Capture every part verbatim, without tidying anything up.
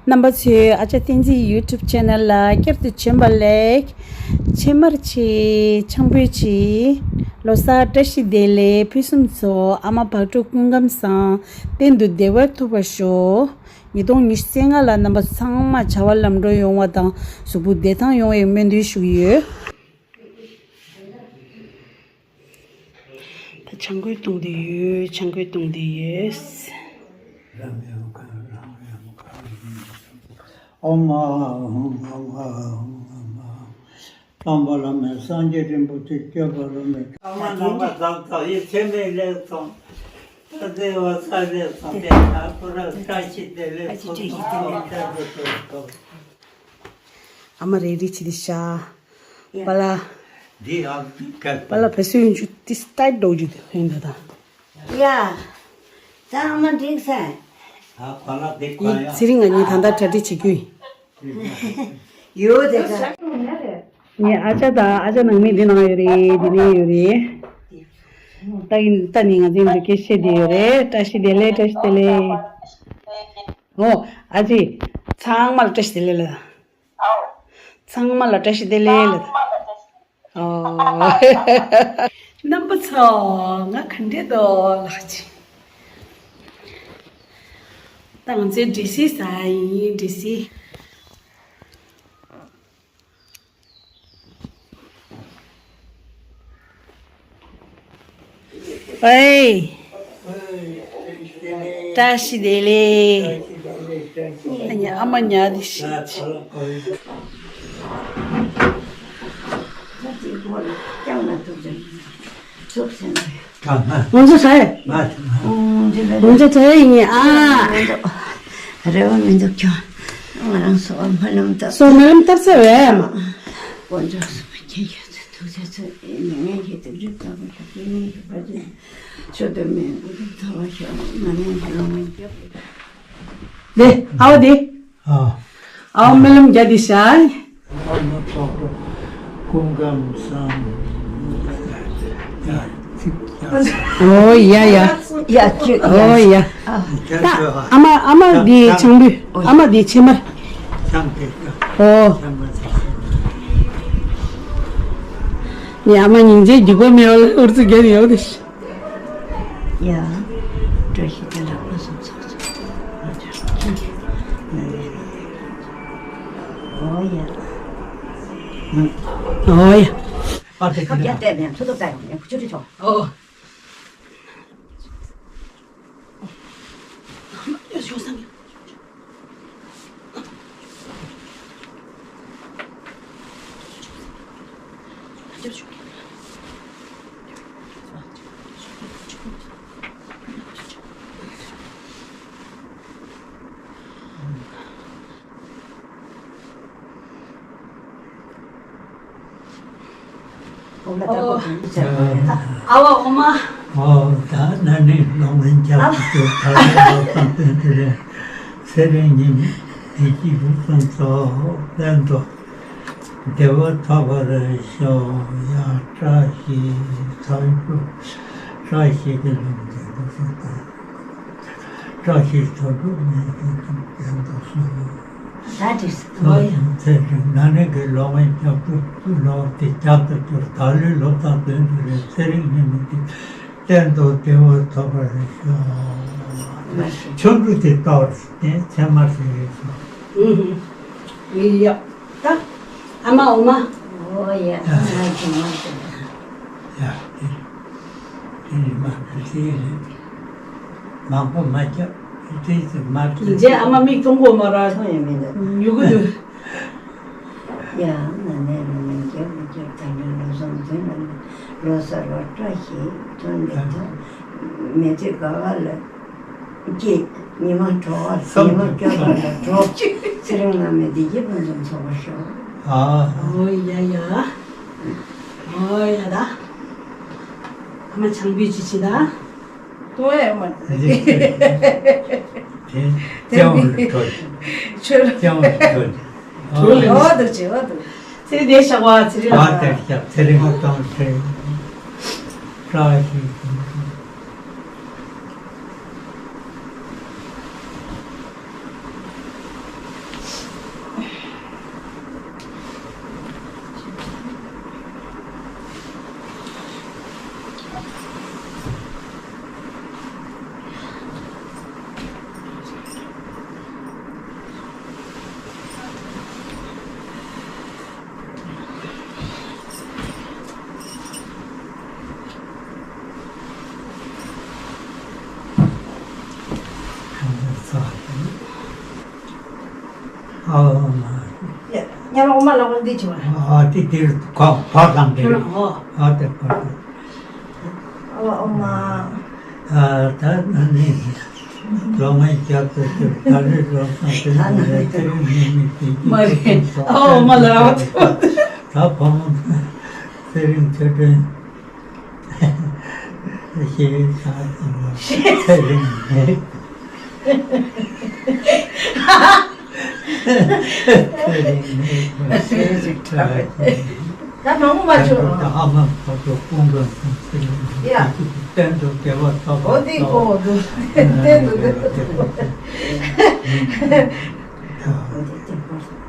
རྣམ་པ་ཚོས་ཨ་ཅག་བསྟན་འཛིན་YouTube channel ལ་བསྐྱར་དུ་བྱོན་པ་ལེགས། ཕྱེ་མར་ཆེ། ཆང་ཕུད་ཆེ། ལོ་གསར་བཀྲ་ཤིས་བདེ་ལེགས་ཕུན་སུམ་ཚོགས། ཨ་མ་བག་དྲོ་སྐུ་ཁམས་བཟང་། གཏན་དུ་བདེ་བར་ཐུག་པར་ཤོག་ཉིས་སྟོང་ཉི་ཤུ་རྩ་ལྔ་ལ་རྣམ་པ་ཚང་མ་བྱ་བ་ལམ་འགྲོ་ཡོང་བ་དང་གཟུགས་པོ་བདེ་ཐང་ཡོང་བའི་སྨོན་འདུན་ཞུ་གི་ཡོད། ད་ཆང་ཁོལ་བཏུང་དེ་ཡོད། ཆང་ཁོལ་བཏུང་དེ་ཡོད། ཨོཾ་ཨཱཿཧཱུྃ་ཨོཾ་ཨཱཿཧཱུྃ་ཨོཾ་ཨཱཿཧཱུྃ། དམ་པ་བླ་མེད་སངས་རྒྱས་རིན་པོ་ཆེ་སྐྱོབ་པ་རོལ་མོ། ཨ་མ་ནང་པ་ཙག་ཙག་ཡིད་ཆེས་མེད་ལེགས་སོང་། ད་བདེ་བ་ས་ལེགས་སོང་། དེ་ད་ཁོ་ར་བཀྲ་ཤིས་བདེ་ལེགས་ཐུགས་སྟོབས་ལྡན་དུ་ཐུགས་སྟོབས། ཨ་མ་རེ་རེ་བྱེད་དེ་ཤ། ཡ། པ་ལ། འདི་ཨ་ཀ་པ་ལ་བེ་སོ་ཡོན་ཆུ་ཏི་སྟའི་འགྲོ་རྒྱུ་དེ་ཧོན་ད་ད། ཡ། ད་ཨ་མ་འགྲིག་ས། ཨ་པ་ལ་འདི་ཁ་ཡ། ཚེ་རིང་ང་གཉིས་ད་ལྟ་གྲ་སྒྲིག་བྱེད་རྒྱུ་ཡིན། ཡོད་དེ་ད། ངའི་ཨ་ཅག་དང་ཨ་ཅག་ནང་མི་འདི་ནང་ཡོད་རེད། འདི་ནས་ཡོད་རེད། ད་ཡིན་ད་ནི་ང་ཚོའི་འདི་སྐད་བཤད་བསྡད་ཡོད་རེད། བཀྲ་ཤིས་བདེ་ལེགས། བཀྲ་ཤིས་བདེ་ལེགས། ཨོ་ཨ་ཅེ། ཚང་མ་ལ་བཀྲ་ཤིས་བདེ་ལེགས་ལ། ཚང་མ་ལ་བཀྲ་ཤིས་བདེ་ལེགས་ལ། ཨོ། རྣམ་པ་ཚོ་ང་ག་འདྲས་འདུག་ལགས་ཅི། ད་ང་ཚོའི་འདྲེ་སིལ་ཟ་ཡིན། འདྲེ་སིལ། ཨེ། བཀྲ་ཤིས་བདེ་ལེགས། ཨ་མ་ཉལ་བསྡད་ཤག་ང་ཚོ་ཟ་ཡ། ང་ཚོ་ཟ་ཡ་ཡིན་ཨ། རེ་བ་མི་འདུག་ཁྱོད། ང་རང་སོ་སྨོན་ལམ་བཏབ། སོ་སྨོན་ལམ་བཏབ་ས་བས་ཨ་མ། དཀོན་མཆོག་གསུམ་མཁྱེན་གྱུར་ཚུལ་ཐུགས་རྗེ་ཆེ། ཉེ་ངན་གྱི་དོན་སྒྲུབ་དཀའ་བ་ཞབས་ཀྱི་སྙིང་གི་བ་ཅན། ཆོས་དོན་མེད་འགོ་དོན་ཐོབ་པར་ཤོག་ང་ནི་ལོང་བའི་སྐྱབས། ལེ། ཨའོ་དེ། ཨ། ཨའོ་སྨོན་ལམ་རྒྱག་དེ་ཤ། ཨ་མ་ཐོག་ཏུ་སྐུ་ཁམས་བཟང་། ཨོ་ཡ་ཡ། ཡ་ཁྱོད་ཡ། ཨོ་ཡ། ད་ཨ་མ་ཨ་མ་དེ་ཆང་བུ། ཨ་མ་དེ་ཕྱེ་མར། ཨོ། ངའི་ཨ་མ་སྙིང་རྗེ་འཇིགས་པ་མེད་པ་ལ་ཨུ་ཚུགས་རྒྱབ་ཡོད་དེ། ཡ། བཀྲ་ཤིས་བདེ་ལེགས་ཕུན་སུམ་ཚོགས་ཚོགས། ཨོ་ཡ། ཨོ་ཡ། ཁབ་རྒྱ་བལྟས་ནས་མཚོ་ཐོག་ལྟ་ཡོང་ནས་ཁུ་ཆུ་ཁྲི་ཆོག་ཨོ། ཨོ། ཨ་བ་ཨོ་མ། ཨོ། ད་ན་ནིང་སློབ་དཔོན་སྐྱབས་སུ་མཆིའོ། ད་ལོ་བསམ་དོན་དེ་རེད། ཚེ་རིང་ཉིད་བདེ་སྐྱིད་ཕུན་སུམ་ཚོགས་ལྡན་དུ་བདེ་བ་ཐོབ་པར་ཤོག་ཡ། བཀྲ་ཤིས་ཐོབ་ཤོག་བཀྲ་ཤིས་ཀྱི་ལམ་དེ་དུ་སོང་དང་། བཀྲ་ཤིས་ཐོབ་རྒྱུ་ནི་དེ་དང་ལྡན་དུ་སོང་། ད་དེ་ཚོ་ཡང་ཚེ་རིང་ན་ནིང་གི་སློབ་དཔོན་སྐྱབས་སུ་ལོག་སྟེ་སྐྱབས་སུ་གྱུར། ད་ལོའི་སློབ་ཚན་དོན་དུ་རེད། ཚེ་རིང་ཉིད་མི་དེ་གཏན་དུ་བདེ་བ་ཐོབ་པར་ཤོག་ཆོ་འཕྲུལ་དེ་ལྟ་བར་བརྟེན་ཚད་མར་ཞིག་རེད་སོང་། ཨུ་ཧུ། ཡ། ད། ཨ་མ་ཨོ་མ། ཨོ་ཡ། ཨ་མ་ཅི་མ་ཅི། ཡ། དེ་རེད་མ་ག་ཚིག་རེད། མང་པོ་མ་རྒྱབ། དེ་ཚོ་མ་རེད། ཡིན་ཚད་ཨ་མ་མིག་མཐོང་གོ་མ་ར། མཐོང་ཡ་མི་འདུག་ཉུ་གུ་འདུག་ཡ། ན་ནས་ན་ནས་རྒྱབ་མི་རྒྱབ་ད་ནི་ལོ་བཟང་དོན་ལ་ལོ་གསར་བ་བཀྲ་ཤིས་དོན་ལ་དོན། མེ་ཚེ་ག་ག་ལ། ཀྱེ། ཉི་མ་དྲོ་བ་ཉི་མ་སྐྱོ་བ་ལ་དྲོ། ཚེ་རིང་བླ་མའི་བདེ་སྐྱིད་ཕུན་སུམ་ཚོགས་པར་ཤོག་ཨོ་ཡ་ཡ། ཨོ་ཡ་ད། ཨ་མ་ཆང་བུད་ཅི་ཆི་ད། ཏོ་ཨེ་མ། དེ་ལྕང་བུ་དྲོ། ཆོས་ལྕང་བུ་དྲོ། ཨོ་དུ་ཅི་ཨོ་དུ། ཚེ་རིང་བདེ་ཤག་བ་ཚེ་རིང་ཨ་ལ། དེ་ཤག་ཚེ་རིང་ཨ་ཏང་ཁྲེ། བཀྲ་ཤིས། ཨོ་མ། ཡ། ཉ་ལོ་ཨོ་མ་ལ་ཨོ་འདི་ཅི་མ། ཨ་ཏི་ཏིར་ཁོ་ཁོ་དང་ཏིར། ཨོ། ཨ་ཏི་ཁོ་ཏི། ཨོ་ཨོ་མ། ཨ་ད་ན་ནི། ལོ་ངའི་རྒྱབ་ཏུ་ཏིར་ད་རེ་ལོ་སང་ཏིར་ད་རེ་ཏིར་མི་མི་ཏིར། མ་རེད། ཨོ་མ་ལ་ཨོ་ཏི། ད་བུ་མོ་ཚེ་རིང་ཆོས་སྒྲོན། ཤེས་བྱ་ཚེ་རིང་མེད། ཚེ་རིང་མེད། ད་མང་པོ་མ་བྱུང་། ཨ་མ་ཕ་ཚོ་ཀུན་དགའ་ཚེ་རིང་མེད། ཡ། གཏན་དུ་བདེ་བ་ཐོབ་པར་ཤོག་འོ་དེ་ཀོ་འོ་དེ་གཏན་དུ་བདེ་བ་ཐོབ་པར་ཤོག་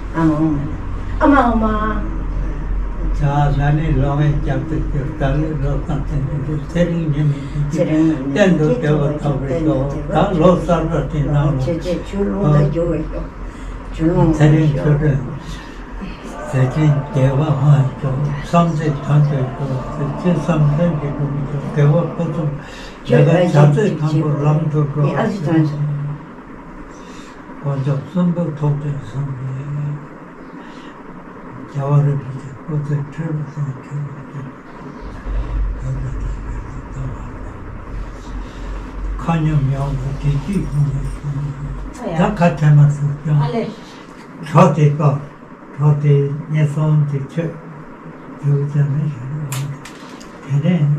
ཨ་མ་ཨ་མ། ཨ་མ་ཨ་མ། ད་ལ་ནི་ལོ་ངའི་རྒྱབ་ཏུ་སྐྱོར་ད་ལི་ལོ་ཁང་ཚན་ཏུ་ཚེ་རིང་ཉེ་མི་ཚེ་རིང་གཏན་དུ་བདེ་བ་ཐོབ་པར་ཤོག་ད་ལོ་གསར་པ་དེ་ནང་ལོ་ཆེ་ཆེ་ཆུ་ལུང་ད་འགྱོ་བའི་ཤོག་ཚེ་རིང་ཆོས་སྒྲོན། ཚེ་རིང་བདེ་བ་མ་ཤོག་བསམ་ཚད་དོན་དུ་ཤོག་ཚེ་ཚེ་བསམ་དོན་གྱི་སྒྲུབ་ཤོག་བདེ་བ་ཕུན་སུམ་ལས་ཀ་བྱ་ཚད་དང་པོ་ལམ་དུ་འགྲོ་བ་ཤོག་དཀོན་མཆོག་གསུམ་པོ་ཐུགས་རྗེས་བཟུང་ནས། རྒྱལ་བ་རིན་པོ་ཆེ་སྐུ་ཚེ་ཁྲི་ལོ་བརྟན་ཁྱོད་ལ་བརྟན། བོད་ཀྱི་དེ་བས་ལ་ལྟ་བ་དང་། ཁ་ཉམས་ཡོང་བ་དེ་དུས་ཡོང་བའི་ཤུགས་ད་ཁ་ཐལ་མ་ཐུབ་ཀྱང་གྲོགས་དེ་སྐབས་གྲོགས་དེ་ཉེན་སྲུང་དེ་ཆོད་རྒྱུ་ཙམ་མེད་ཞུ་རྒྱུ་ཡོད། དེ་ནས་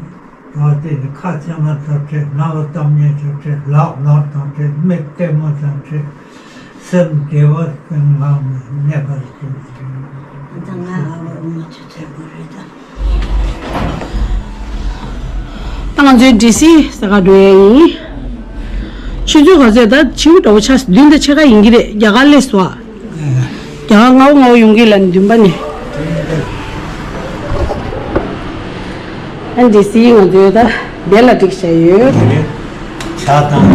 གྲོགས་དེ་ནི་ཁ་ཆེ་མ་ཐག་ཆོད། རྣ་བ་གཏམ་སྙན་ཆོད་ཆོད། ལག་ནོར་དང་ཆོད། མིག་ལྟད་མོ་དང་ཆོད། སེམས་བདེ་བ་ངང་ནས་གནས་པར་གྱུར་ཅིག་ད་ང་ཨ་བ་ཨུ་མ་ཆུ་ཚོད་དགོས་རེད་ད། ད་ང་ཚོའི་ཌི་སི་ས་ག་འགྲོ་ཡས་ཡིན། ཆུ་ཚོད་ག་ཚོད་ད་ཆིའུ་འདྲ་བོ་ཆགས་བདུན་དང་ཕྱེད་ཀ་ཡིན་གྱི་རེད། རྒྱ་གར་སླེབས་སོང་ཨ། རྒྱ་གར་སྔ་བོ་སྔ་བོ་ཡོང་གི་ལ་ནི་བདུན་པ་ནས། ཨ་ཌི་སི་ང་ཚོའི་ད་བེ་ལ་འགྲིག་བྱས་ཡོད། ཇ་དང་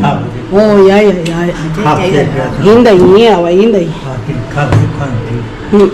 ཁ་བ་རེད། ཨོ་ཡ་ཡ་ཡ་ཡ། ཁ་བ་རེད། ཡིན་ད་ཡིན་ཡ་བ་ཡིན་ད་ཡིན། ཁ་བ་རེད་ཁ་བ་རེད། ཨུ།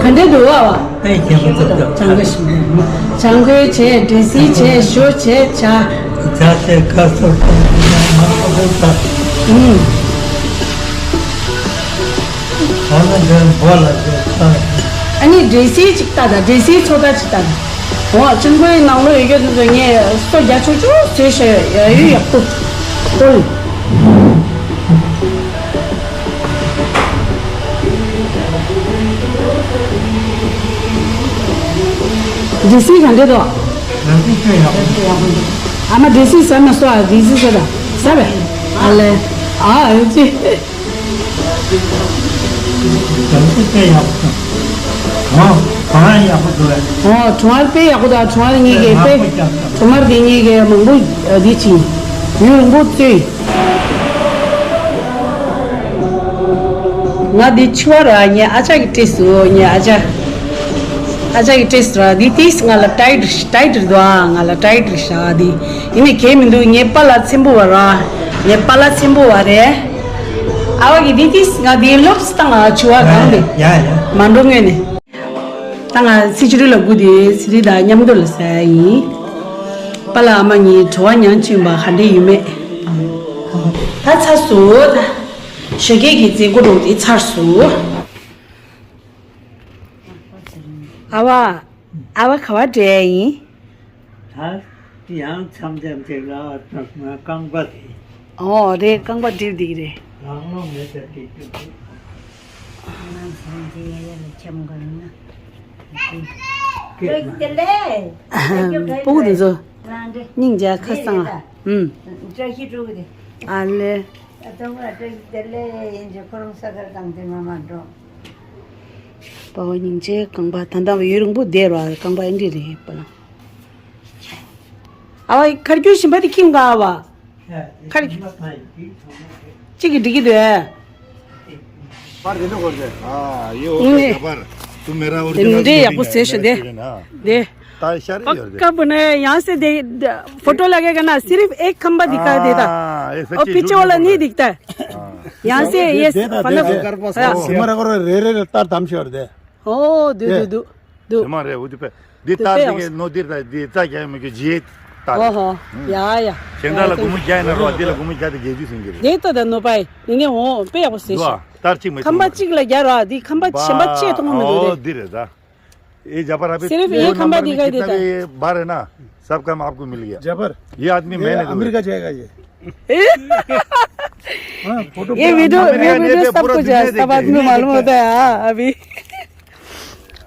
ག་འདྲ་འདུག་ཨ་བ། ཨེ་ཁྱད་པར་ཚབ་ཚབ། བྱང་གོས་ཞིམ་པོ། བྱང་གོས་བྱས། འདྲེ་སིལ་བྱས། ཞོ་བྱས། ཇ། ཇ་བྱས། ཁ་སོར་བཏང་། མ་ཁ་སོར་བཏང་། ཨུམ། ཨ་ནི་འདྲེ་འབོ་ལ་འདྲེ་ཁ། ཨ་ནི་འདྲེ་སིལ་ཅིག་ལྟ་དང་། འདྲེ་སིལ་ཚོ་ད་ཅིག་ལྟ་དང་། འོ་གཅིན་པོའི་ནང་ལོགས་ཡོད་རྒྱུ་དེ་ཚོ་ངས་སོ་རྒྱ་ཆུང་ཆུང་བཟོས་བཞག་ཡོད། ཡ་ཡོད་ཡག་པོ། ཀོལ། འདྲེ་སིལ་ག་འདྲ་འདུག་ང་ཚོ་ཁྱོད་ཡག་པོ་འདུག་ཨ་མ་འདྲེ་སིལ་ཟ་མ་སོ་ཨ། འདྲེ་སིལ་ཟ་ད་ཟ་བས། ཨ་ལེ། ཨ་ཨེ་ཅི། ང་ཚོ་ཁྱོད་ཡག་པོ་འདུག་ཨོ། ཁོ་རང་ཡག་པོ་འདུག་ཨེ། ཨོ། གྲོང་བར་དཔེ་ཡག་པོ་འདུག་གྲོང་བར་ངེད་ཀྱིས་དཔེ། གྲོང་བར་དེ་ངེད་ཀྱིས་མང་པོ་འདི་བྱིན། ཡུན་རིང་པོ་བཙོས། ང་འདི་ཕྱུ་པ་ར་ངའི་ཨ་ཅག་གིས་སྤྲད་སོང་། ངའི་ཨ་ཅག་ཨ་ཅག་གིས་སྤྲད་སོང་ར། འདི་ཏིས་ང་ལ་ཊའིཊ་ཊའིཊ་རེད་འདུག་ཨ། ང་ལ་ཊའིཊ་རེད་ཤག་འདི་ཡིན་ནའི་གལ་མི་འདུག་ངའི་པཱ་ལགས་ཚེམ་བུ་བ་ར། ངའི་པཱ་ལགས་ཚེམ་བུ་བ་རེད། ཨ་བ་གིས་འདི་ཏིས་ང་འདི་ལོབས་བཏང་ང་ཕྱུ་པ་གང་དེ། ཡ་ཡ། མ་འགྲོ་སྔོན་ནས། ད་ང་སི་ཅི་རི་ལ་སྒུག་དེ་སི་རི་དང་མཉམ་དུ་ལ་ཟ་ཡ་ཡིན། པཱ་ལགས་ཨ་མ་གཉིས་བྲོ་བ་མྱངས་ཕྱིན་པ་ག་འདྲ་ཡོད་མེད། ད་ཚར་སོང་། ད་ཞོགས་ཀས་ཀྱི་མཛད་སྒོ་འགྲོ་དེ་ཚར་སོང་། ཨ་བ། ཨ་བ་ག་བ་འགྲོ་ཡ་ཡིན། ད་ཡང་མཚམས་མཚམས་ཅིག་ལ་རྐང་པ་དེ། ཨོ་རེད། རྐང་པ་འགྲིབ་བསྡད་ཀྱི་རེད། རང་ལོ་མེད་ས་དེ་དུས། སྤུ་གུ་དེ་ཚོ་སྙིང་རྗེ་ཁ་སང་ཨ། ཨུམ། ཨ་ལེ། པ་བ་སྙིང་རྗེ་རྐང་པ་ད་ལྟ་ཡུན་རིང་པོ་བསྡད་ར་རྐང་པ་ཨེ་འདྲ་རེད་པ་ལ། ཨ་བ་ཁར་རྒྱུ་ཞིམ་པ་དེ་ཁྱིམ་ག་བ། ཁར་གཅིག་གིས་འགྲིག་གི་འདུག་ཨེ། हाँ, ये हो गया जबर। तू मेरा और तेरे मुझे या पूछ से दे। दे। ताई शारे और दे। कब ने यहाँ से दे, दे, फोटो लगेगा ना, सिर्फ एक खंबा दिखा देता। हाँ, ये सच्ची और पीछे वाला नहीं दिखता है। हाँ। यहाँ से ये दे, दे, मतलब, दे, दे। हाँ। हमारा को रे, रे, रे, तार दाम से और दे। ओ, दो, दे। दो, दो। དེ་མ་རེད། འོ་དེ་པས་འདི་ལྟར་འདི་གའི་ནོ་འདིར་ད་འདི་རྩ་རྒྱག་མི་དགོས་རྗེས་ལྟར། ཨོ་ཧོ། ཡ་ཡ། གཞན་དག་ལ་སྒོར་མོ་བརྒྱ་ཡིན་ན་རོགས། འདི་ལ་སྒོར་མོ་བརྒྱ་དང་བརྒྱད་ཅུ་ཟིན་གྱི་རེད། དེ་ལྟ་ད་ནོ་པའི་ནི་ནི་འོ་དཔེ་ཡག་པོ་ཟེར་ཤག་ལྟར་གཅིག་མ་ཁམ་པ་གཅིག་ལ་བརྒྱ་རོགས། འདི་ཁམ་པ་གཞན་པ་ཆེ་མཐོང་མི་འདུག་ཨོ་དེ། འདི་རེད་ད། ये जबर अभी सिर्फ ये खंबा दिखाई देता। बार है ना, सब काम आपको मिल गया। जबर। ये आदमी ये मैंने अमेरिका जाएगा ये। हाँ, फोटो ये पूरा वीडियो, ये अमेरिका वीडियो नहीं, सब पूरा कुछ दुनिया है, सब देखता है। आदमी मालूम होता है। हाँ, अभी।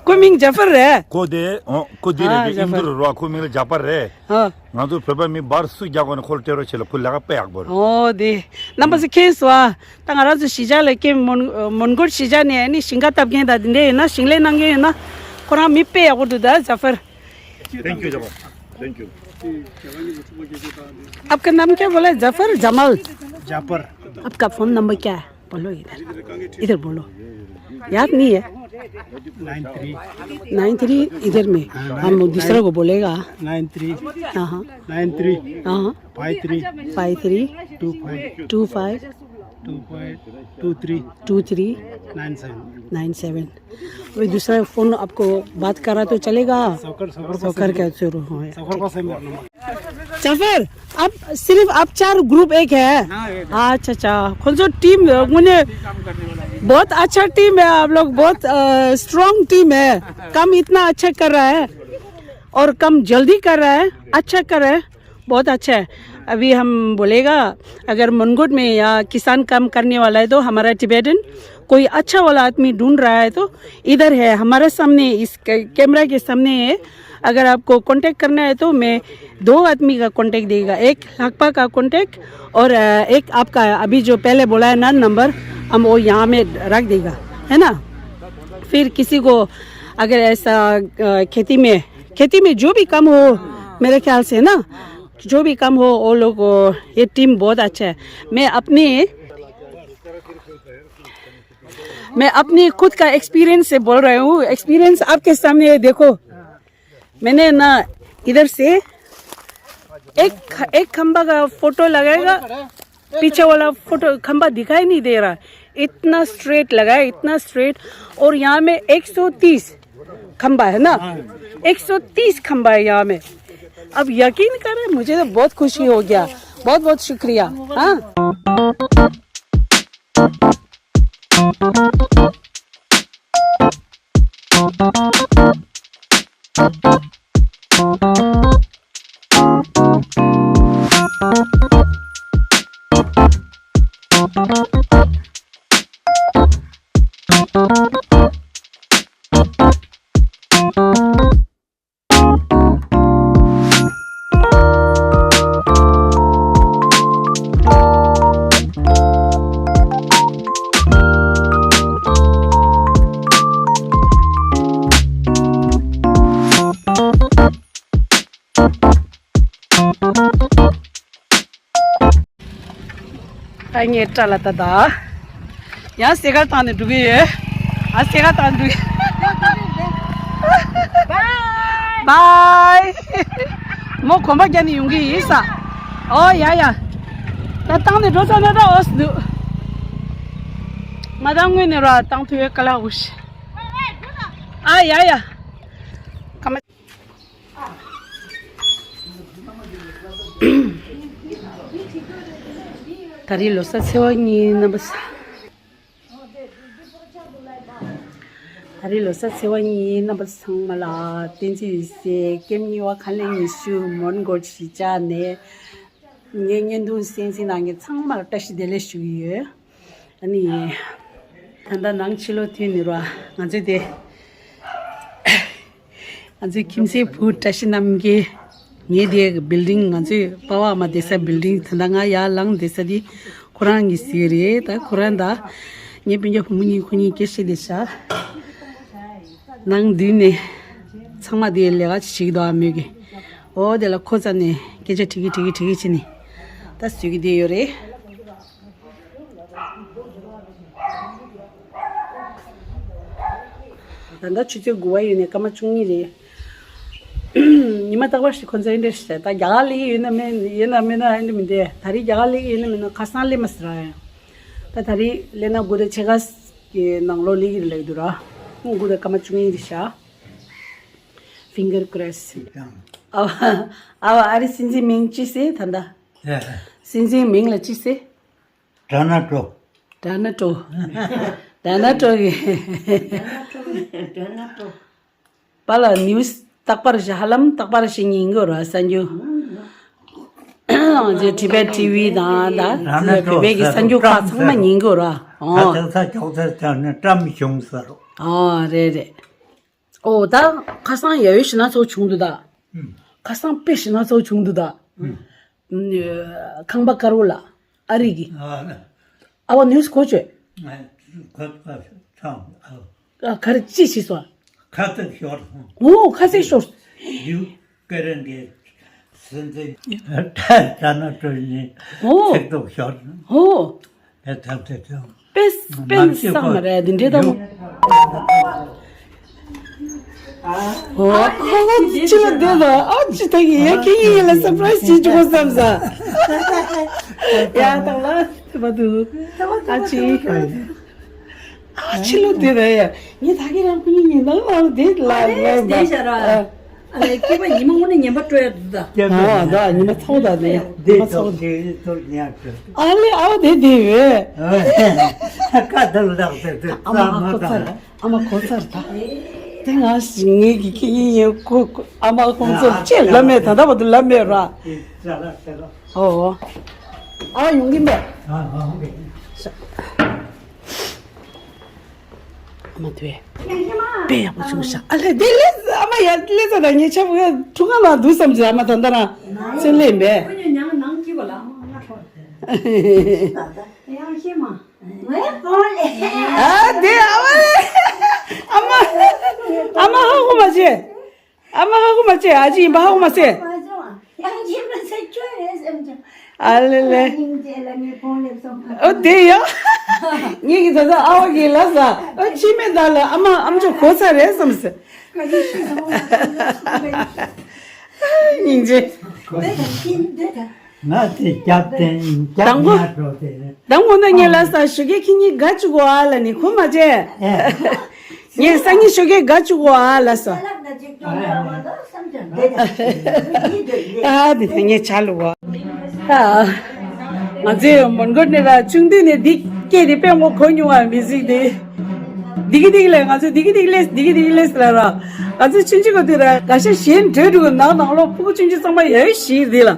कोई मिंग जफर है। को दे, ओ, को दे हाँ, रे, जफर। इंदुर रो, को मिंग जफर रे। हाँ। ང་ཚོ་བོད་པ་མི་འབར་སུ་རྒྱག་གོ་ནས་ཁོལ་ཏེ་རོ་ཆེ་ལ་ཁོ་ལ་ཁ་དཔེ་ཡག་པོ་རེད། ཨོ་དེ། རྣམ་པ་ཚོ་མཁྱེན་སོང་ཨ། ད་ང་རང་ཚོ་གཞིས་ཆགས་ལ་ཀེམ་མོན་མོན་གྷོ་གཞིས་ཆགས་ནས་ནི་ཞིང་ཁ་བཏབ་མཁན་དང་དེ་འདྲ་ཡིན་ན། ཞིང་ལས་གནང་མཁན་ཡིན་ན། ཁོ་རང་མི་དཔེ་ཡག་པོ་འདུག་ད་ཛ་ཕར། Thank you, Jafar. Thank you. आपका नाम क्या बोला? जफर, जमाल? जाफर। आपका फोन नंबर क्या है? बोलो इधर, इधर बोलो। याद नहीं है? Nine three. नाइन थ्री इधर में। हाँ, हम दूसरा को बोलेगा। Nine three. हाँ हाँ। Nine three. हाँ हाँ। Five three. Five three. Two five. Two five. Two five. Two three. Two three. Nine seven. Nine seven. अभी दूसरा फोन आपको बात करा तो चलेगा? सौकर, सौकर का सौकर सिम। का शुरू हो। सौकर का सिम मेरा नंबर। जाफर, आप सिर्फ आप चार ग्रुप एक है? हाँ, एक है। अच्छा, अच्छा। कौन सा टीम है? मुझे काम करने वाला है। बहुत अच्छा टीम है आप लोग, बहुत, अ, स्ट्रॉन्ग टीम है। काम इतना अच्छा कर रहा है और काम जल्दी कर रहा है, अच्छा कर रहा है। बहुत अच्छा है। अभी हम बोलेगा, अगर मनगुट में या किसान काम करने वाला है तो हमारा टिबेटन कोई अच्छा वाला आदमी ढूंढ रहा है तो इधर है, हमारा सामने, इस कै-, कैमरा के सामने है। अगर आपको कांटेक्ट करना है तो मैं दो आदमी का कांटेक्ट देगा, एक लाकपा का कांटेक्ट और, अ, एक आपका अभी जो पहले बोला है ना नंबर, हम वो यहाँ में रख देगा, है ना। फिर किसी को अगर ऐसा, अ, खेती में, खेती में जो भी काम हो, मेरे ख्याल से ना, जो भी काम हो, वो लोग, वो, ये टीम बहुत अच्छा है। मैं अपनी, मैं अपनी खुद का एक्सपीरियंस से बोल रही हूँ। एक्सपीरियंस आपके सामने है, देखो। मैंने ना इधर से एक, एक खंबा का फोटो लगाएगा, पीछे वाला फोटो खंबा दिखाई नहीं दे रहा, इतना स्ट्रेट लगा है, इतना स्ट्रेट। और यहाँ में एक सौ तीस खंबा है ना, एक सौ तीस खंबा है यहाँ में। अब यकीन करें, मुझे तो बहुत खुशी हो गया। बहुत बहुत शुक्रिया। हाँ। ད་ངས་སྐྲ་ལ་ད་ད། ཡང་སེ་ག་བཏང་ནས་འགྲོ་གི་ཡོད། ཨ་སེ་ག་བཏང་འགྲོ་གི། བའི། མོ་གོམ་པ་རྒྱག་ནས་ཡོང་གི་ཡིན་ས། ཨོ་ཡ་ཡ། ད་བཏང་ནས་འགྲོ་ས་ན་ད་ཨོ་སི་འདུག་མ་བཏང་སྔོན་ནས་ར་བཏང་ཐུབ་ཡོད་ག་ལ་འུ་ཤི། ཨ་ཡ་ཡ། ད་རེས་ལོ་གསར་ཚེས་པ་གཉིས་རྣམ་པ་ས། ད་རེས་ལོ་གསར་ཚེས་པ་གཉིས། རྣམ་པ་ཚང་མ་ལ་བསྟན་འཛིན་ཡོད་སའི་ཀེམ་གཉིས་པ་ཁ་ལན་ཉི་ཤུ་མོན་གྷོ་གཞིས་ཆགས་ནས་ངའི་བརྙན་ཐུང་གསན་གཟིགས་གནང་མཁན་ཚང་མར་བཀྲ་ཤིས་བདེ་ལེགས་ཞུ་གི་ཡོད། ཨ་ནི། ད་ལྟ་ནང་ཕྱི་ལོགས་ཐོན་ནས་ར་ང་ཚོའི་དེ། ང་ཚོའི་ཁྱིམ་མཚེས་བུ་བཀྲ་ཤིས་རྣམ་རྒྱལ། ངའི་དེ་བིལ་ཌིང་། ང་ཚོའི་པ་ཕ་ཨ་མ་བསྡད་ས་བིལ་ཌིང་། ད་ལྟ་ང་ཡར་ལངས་བསྡད་ས་དེ་ཁོ་རང་གི་གཟིགས་རེད། ད་ཁོ་རང་དང་ངའི་སྤུན་ཀྱག་བུ་མོ་གཉིས། ཁོ་གཉིས་སྐད་བཤད་བསྡད་ཤག་ནང་མདུན་ནས་ཚང་མ་དེ་ལས་ཀ་བྱེད་ཀྱི་འདུག་ཨ་མོས་ཀྱི། འོ་དེ་ལ་ཁོ་རྩ་ནས་སྐད་ཆ་དྲི་གི་དྲི་གི་དྲི་གི་བྱས་ནས་ད་བཟོས་ཀྱི་བསྡད་ཡོད་རེད། ད་ལྟ་ཆུ་ཚོད་དགུ་པ་ཡོལ་ནས་སྐར་མ་བཅུ་གཉིས་རེད། ཉི་མ་རྟག་པར་ཞིག་ཁོ་ཚོ་འདི་འདྲ་ཞིག་བྱས། ད་རྒྱ་གར་སླེབས་ཀྱི་ཡོད་ན་མེད་ཡོད་ན་མེད་ན་ཨེ་འདྲ་མི་འདུག་ད་རེས་རྒྱ་གར་སླེབས་ཀྱི་ཡོད་ན་མེད་ན་ཁ་སང་སླེབས་མ་ཟེར་ར་ཡང་། ད་ད་རེས་སླེབས་ན་དགུ་དང་ཕྱེད་ཀ་གི་ནང་ལོགས་སླེབས་ཀྱི་རེད་ལབ་ཀྱི་འདུག་ར། དགུ་དང་སྐར་མ་བཅུ་གཉིས་རེད་ཤག Finger cross. ཨ་ཨ་ཨ་རི་སྲིད་འཛིན་མིང་ཅི་ཟེར་ད་ལྟ། སྲིད་འཛིན་མིང་ལ་ཅི་ཟེར། ཌོ་ནལ་ཊོ། ཌོ་ནལ་ཊོ། ཌོ་ནལ་ཊོ་གི། པཱ་ལགས་ནིའུ་སི་རྟག་པར་ཞིག་ཧ་ལམ་རྟག་པར་ཞིག་ཉན་གྱི་ར་གསར་འགྱུར། ང་ཚོའི་ཊི་བེཊ་ཊི་བི་དང་ད་བོད་པའི་གི་གསར་འགྱུར་ཁག་ཚང་མ་ཉན་གྱི་ར། ཨོ། ད་ད་ཅོག་ཙེ་བཅག་ནས་བཀྲམ་བྱུང་ཟེར་རོ། ཨོ་རེད་རེད། ཨོ་ད་ཁ་སང་ཡ་ཡོ་ཞི་ན་ཚོ་བྱུང་འདུག་ད། ཁ་སང་དཔེ་ཞི་ན་ཚོ་བྱུང་འདུག་ད། ཁང་པ་དཀར་པོ་ལ་ཨ་རི་གི། ཨ་བ་ནིའུ་སི་གོ་ཆོད། ཨ་ག་རེ་ཅི་ཞིག་སོང་། ཁ་ཚིག་ཤོར་སོང་། ཨོ་ཁ་ཚིག་ཤོར། ཡུ་ཀེ་རེན་གྱི་སྲིད་འཛིན་ཌོ་ནལ་ཊོ་གཉིས་ཨོ་ཚིག་ཐོག་ཤོར་སོང་། ཨོ། དེ་ཐབས་དེ་ཐབས། དཔེ་དཔེ་བསམ་མ་རེད་དེ་འདྲའི་ཐོག་ཨོ་ཨ་ལ་ཅི་ལ་འདོད་ལ་ཨ་ཅི་ད་གི་ཡ་ཁྱེད་ཡིན་ལ་སར་པ་རའི་སི་བྱེད་ཆོག་བསམ་ས། ཡ་ད་ལ་དེ་བ་དུ་ཨ་ཅི། ཨ་ཕྱི་ལོགས་དེ་རེད་ཡ། ངས་ད་གིན་རང་ཁོ་གཉིས་ཉིན་ནང་ལ་དེ་ལ་ཨ་ལས་ལས་བསྡད་བཞག་ར། ཨ་ལས་སྐྱེས་པ་ཉི་མ་དངོས་གནས་ངན་པ་སྤྲོད་ཡ་འདུག་ད། ཨ་ད་ཉི་མ་ཚ་བོ་ད་དེ་ཉི་མ་ཚ་བོ་དེ། ཨ་ལས་ཨ་བ་དེ་དེ་ཡོད། ཁ་ཐུག་ལག་དེ་དེ་ཨ་མ་ཧ་གོ་ཚར། ཨ་མ་གོ་ཚར་ད། དེ་ང་ངེད་ཀྱི་ཁྱེད་གཉིས་ཡིན་ཁོ་ཨ་མ་ཁོང་ཚོ་ཅེས་ལབ་མེད་ད་ལྟ་བར་དུ་ལབ་མེད་ར། ཨོ། ཨ་ཡོང་གིན་པས། ཨ་མ་དུས། དཔེ་ཡག་པོ་བྱུང་ཤག་ཨ་ལས་དེ་ལས་ཨ་མ་ཡ་ལས་ས་ད་ངས་ཆབ་ག་ཁྲུང་ཁ་ལ་འདུག་བསམ་གྱི་ཨ་མ་ད་ལྟ་རང་ཚེ་ལས་མེད། ཁོ་གཉིས་ཉང་ནང་སྐྱིད་པ་ལ་ཨ་མ་ང་ཁྲོ་ཡང་ཤེས་མ། ཨ་དེ་ཨ་མ་ལས་ཨ་མ་ཨ་མ་ཧ་གོ་མ་བྱེད། ཨ་མ་ཧ་གོ་མ་བྱེད། ཨ་ཅེ་ཡིན་པ་ཧ་གོ་མ་བྱེད། ཨ་ལེ་ལེ། ཨོ་དེ་ཡ། ངེད་ཀྱི་ད་ལྟ་ཨ་བ་གི་ལ་ས་ཨོ་ཅི་མེད་ད་ལ་ཨ་མ་ཨམ་ཅོག་གོ་ཚར་རེད་བསམ་སི། སྙིང་རྗེ། ང་དེ་རྒྱབ་བསྟན་རྒྱབ་དང་པོ་ཉག་འགྲོ་དེ་རེད། དང་པོ་ན་ངས་ལ་ས་ཞུ་གེ་ཁྱེད་གཉིས་དགའ་བཅུག་གོ་ཨ་ལ་ནི་ཁོ་མ་བྱས། ངས་སང་ཉིན་ཞོགས་ཀས་དགའ་བཅུག་གོ་ཨ་ལ་ས། ཨ་དེ་ད་ངས་ཆ་ལུ་བ། ང་ཚོས་མོན་གྷོ་ནས་ར་ཆུང་དུས་ནས་འདི་སྐད་དེ་དཔེ་མོ་གོ་མྱོང་བ་མི་ཟིག་དེ། དིག་དིག་ལས་ང་ཚོས་དིག་དིག་ལས་དིག་དིག་ལས་ལ་ར། ང་ཚོས་ཆུང་ཆུང་ག་དུས་ར་ག་ཤ་གཞན་བྲོས་འགྲོ་གི་ནང་ནང་ལོག་ཕྲུ་གུ་ཆུང་ཆུང་ཚང་མ་ཡ་ཡོ་ཞིག་དེ་ལ།